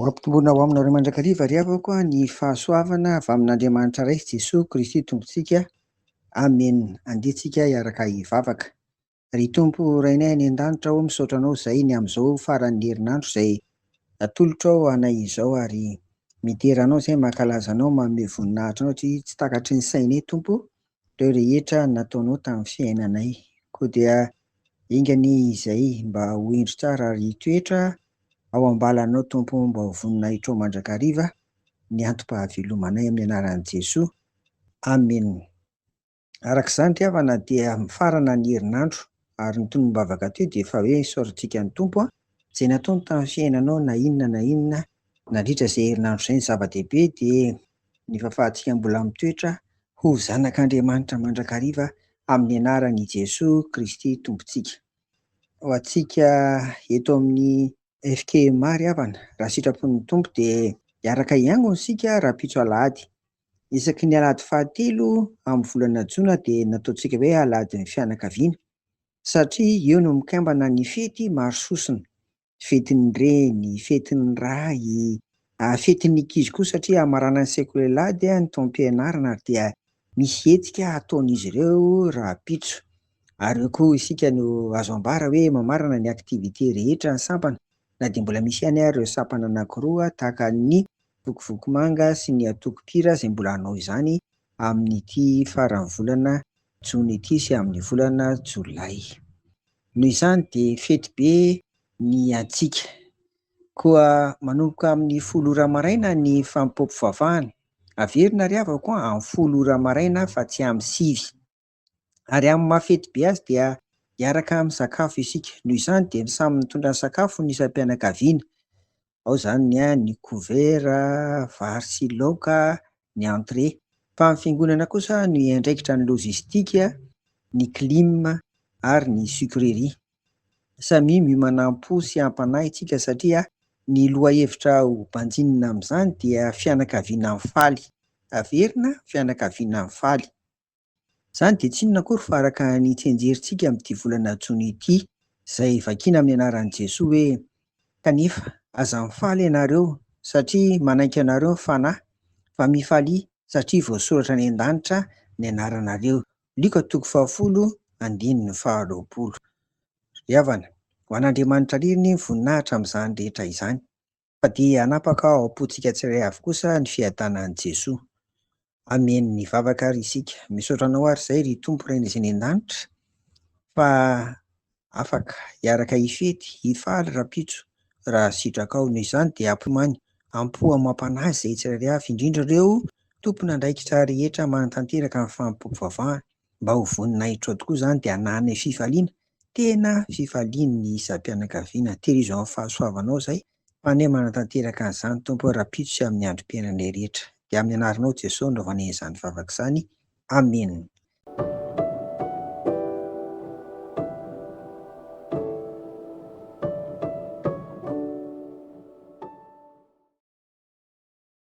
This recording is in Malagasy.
Ho ampitomboina ho aminareo mandrakariva ry havako ny fahasoavana avy amin'Andriamanitra Ray sy Jesoa Kristy Tompontsika. Amena. Andeha tsika hiaraka hivavaka. Ry Tompo Rainay any an-danitra ô, misaotra Anao izay ny amin'izao faran'ny herinandro izay natolotrao anay izao ary midera Anao izay, mankalaza Anao, manome voninahitra Anao satria tsy takatry ny sainay Tompo ireo rehetra nataonao tamin'ny fiainanay. Koa dia enga anie izay mba ho hendry tsara ary hitoetra ao am-balanao Tompo mba ho voninahitrao mandrakariva ny antom-pahavelomanay amin'ny anaran'i Jesoa. Amena. Araka izany ry havana dia mifarana ny herinandro ary ny tonom-bavaka teo dia efa hoe isaorantsika ny Tompo izay nataony tamin'ny fiainanao na inona na inona nandritra izay herinandro izay. Ny zava-dehibe dia ny fahafahantsika mbola mitoetra ho zanak'Andriamanitra mandrakariva amin'ny anaran'i Jesoa Kristy Tompontsika. Ho antsika eto amin'ny FKMA ry havana, raha sitrapon'ny Tompo dia hiaraka hiangona isika rahampitso alahady. Isaky ny alahady fahatelo amin'ny volana jona dia nataontsika hoe alahadin'ny fianakaviana satria eo no mikambana ny fety maro sosona. Fetin'ny reny, fetin'ny ray, fetin'ny ankizy koa satria hamaranan'ny sekoly alahady ny taom-pianarana ary dia misy hetsika hataon'izy ireo rahampitso. Ary eo koa isika no azo ambara hoe mamarana ny activité rehetra ny sampana na dia mbola misy ihany ary ireo sampana anankiroa tahaka ny Vokovoko Manga sy ny Antoko Mpira izay mbola hanao izany amin'ity faran'ny volana jona ity sy amin'ny volana jolay. Noho izany dia fety be ny antsika. Koa manomboka amin'ny 10 ora maraina ny fanompoam-pivavahana. Averina ry havako amin'ny 10 ora maraina fa tsy amin'ny 9. Ary amin'ny maha fety be azy dia hiaraka misakafo isika. Noho izany dia samy mitondra ny sakafo ny isam-pianakaviana. Ao izany ny ny couvert, vary sy laoka, ny entrée. Fa ny fiangonana kosa no hiandraikitra ny logistique, ny clim ary ny sucrerie. Samia miomana am-po sy am-panahy isika satria ny lohahevitra ho banjinina amin'izany dia fianakaviana mifaly. Averina, fianakaviana mifaly. Izany dia tsy inona akory fa araka ny tsianjerintsika amin'ity volana jona ity, izay vakiana amin'ny anaran'i Jesoa hoe, Kanefa aza mifaly ianareo satria manaiky anareo ny Fanahy, fa mifalia satria voasoratra any an-danitra ny anaranareo. Lioka toko fahafolo andininy faharoapolo. Ry havana, ho an'Andriamanitra irery anie ny voninahitra amin'izany rehetra izany. Fa dia hanapaka ao am-pontsika tsirairay avy kosa ny fiadanan'i Jesoa. Amen Mivavaka ary isika. Misaotra Anao ary izay ry Tompo Rainay izay any an-danitra fa afaka hiaraka hifety, hifaly rahampitso raha sitrakao. Noho izany dia ampimany am-po amam-panahy izay tsirairay avy, indrindra ireo tompon'andraikitra rehetra manatanteraka ny fanompoam-pivavahana mba ho voninahitrao tokoa izany dia hananay fifaliana, tena fifalian'ny isam-pianakaviana. Tehirizo amin'ny fahasoavanao izay fa anie manatanteraka an'izany Tompo ô rahampitso sy amin'ny androm-piainanay rehetra. Dia amin'ny anaranao Jesoa no anaovanay izany vavaka izany. Amena.